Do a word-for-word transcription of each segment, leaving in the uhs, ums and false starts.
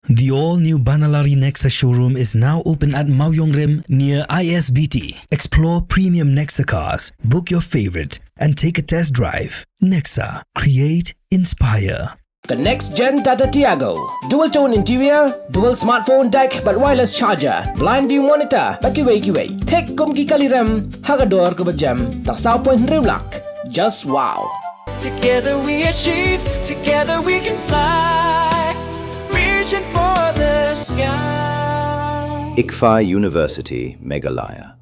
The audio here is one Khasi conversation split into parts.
The all-new Banalari Nexa showroom is now open at Mawiongrim near I S B T. Explore premium Nexa cars, book your favorite, and take a test drive. Nexa, create, inspire. The next gen Tata Tiago. Dual tone interior, dual smartphone deck, bad wireless charger, blind view monitor, bad kiwei kiwei. Thik kum ki kali rem, ha ka dor kaba jem, tang saw point hynriew lak. Just wow. Together we achieve, together we can fly. Reaching for the sky. ICFAI University, Meghalaya.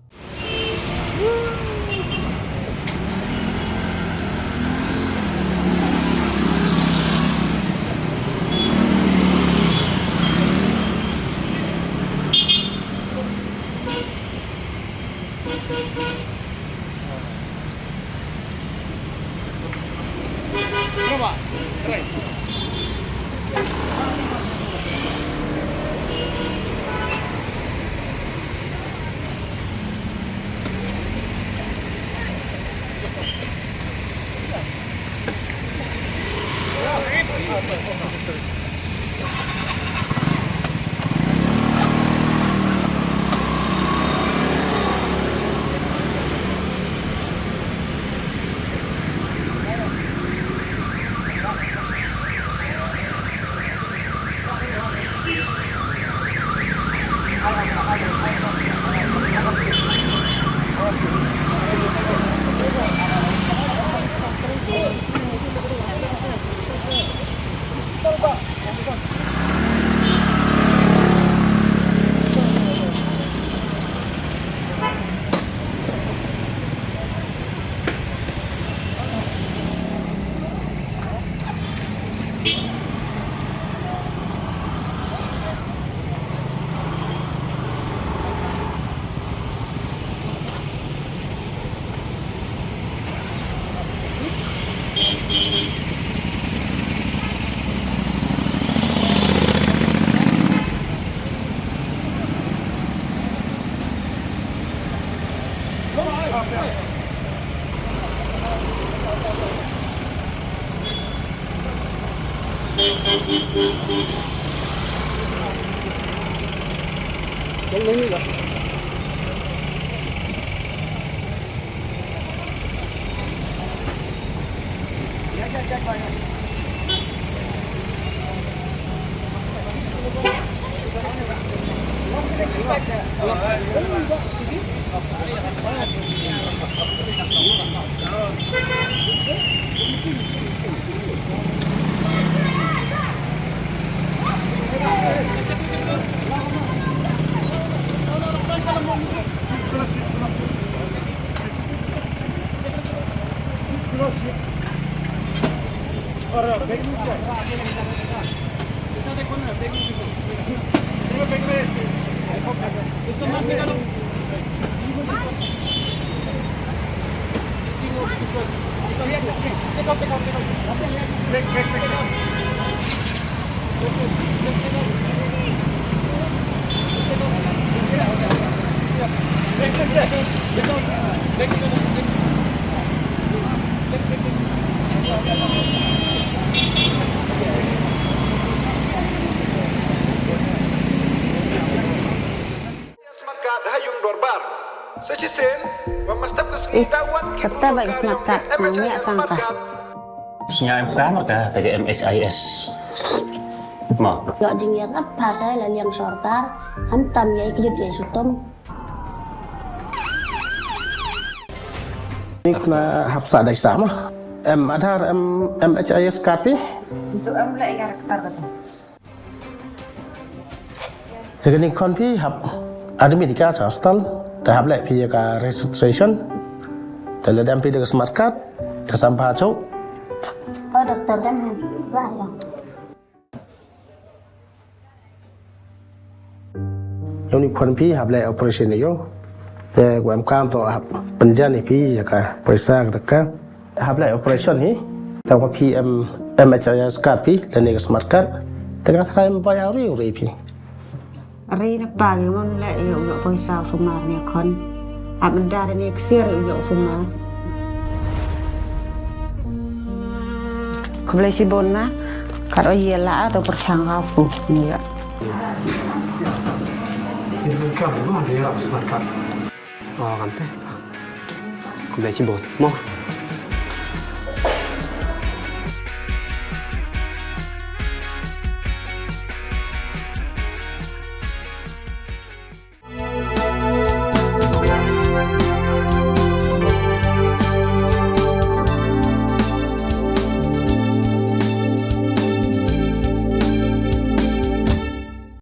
Is, kata ba ka smart card, sngewbha sngewbha. Sngewbha marka ka M H I S. Mo. Ïoh jingïarap pha sa la liang sorkar, khamtam ïa ki jut ïa shitom. Ni kane hap sa dei sa mo. Em Aadhaar, em, M H I S card phi? Itu em leh ïa ka kata. Te kane khon phi hap admit ïa ka cha hospital, te hap leh phi ïa ka registration, te lada em phi da ka smart card, te sam pha chok. Oh, doktor kan, bah, ïa. Ïa une u khon phi hap leh operation ïa u. Te u em kam to hap pynjan ïa phi ïa ka poisa ka taka. Hap leh operation hi. Te u phi em M H I S card phi lane ka smart card. Te ka tharai em bai auri uri phi. Ri na pa ngi mon leh ïa u ïoh poisa u sumar ne khon. Ap menda de ne ksiar ïa u sumar. Khublei shibun ma. Kat o ïa la to pyrchang ka fu. Ïa. Ïa, kam ba de ïarap smart card. Oh, kam te. Khublei shibun mo.